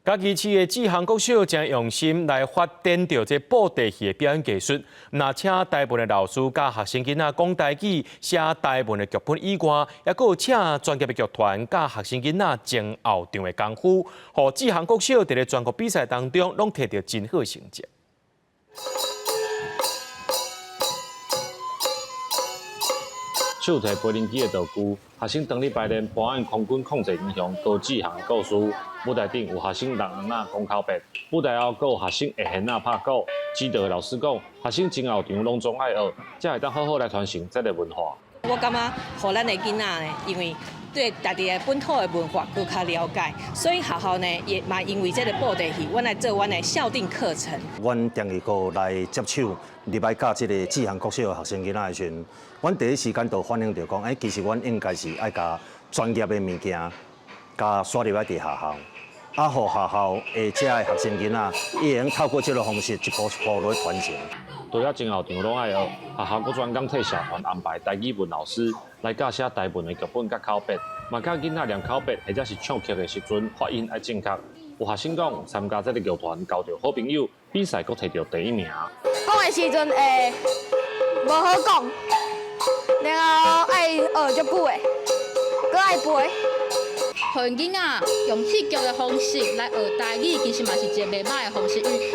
嘉義市的志航國小誠用心來發展著這布袋戲的表演藝術，毋但請台文的老師教學生囡仔講台語、寫台文的劇本以外，猶閣有請專業的劇團教學生囡仔前後場的功夫，予志航國小佇咧全國比賽當中，攏摕著真好成績。手提培靈機的道具，學生當咧排練扮演空軍控制英雄高志航的故事。舞台頂有學生人尪仔講口白，舞台後閣有學生會弦仔拍鼓。指導的老師講，學生前後場攏總愛學，才會當好好來傳承這个文化。我感覺，予咱的囡仔呢，因為對家己的本土的文化閣較了解，所以學校呢也嘛因為這个布袋戲，阮來做阮的校定課程。阮定義過來接手入來教這个志航國小的學生囡仔的時陣，阮第一時間就反映著講，欸，其實阮應該是愛共專業的物件，共帶入來佇學校，啊，予學校的這个學生囡仔，伊會用透過這个方式一步一步來傳承。除了前後場攏愛學，學校閣專工替社團安排台語文老師來教寫台文的劇本佮口白，嘛教囡仔念口白或者是唱曲的時陣發音愛正確。有學生講，參加這个劇團交著好朋友，比賽閣摕著第一名。講的時陣會無好講，然後愛學足久的，閣愛背。予𪜶囡仔用戲劇的方式來學台語，其實嘛是一个袂䆀的方式。因為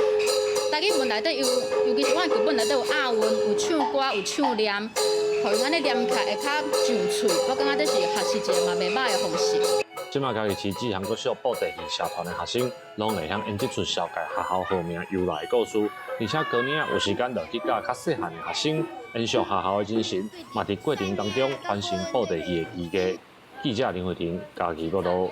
台語文內底有，尤其是阮劇本內底有押韻、有唱歌、有唱念，予𪜶按呢念起來會較上喙。我感覺這是學習一个嘛袂䆀的方式。這馬嘉義市志航國小布袋戲社團的學生，攏會曉演這齣紹介學校號名由來的故事，而且高年仔有時間就去教較細漢的學生，延續學校的精神，嘛佇過程當中傳承布袋戲的技藝。記者林慧婷嘉義報導。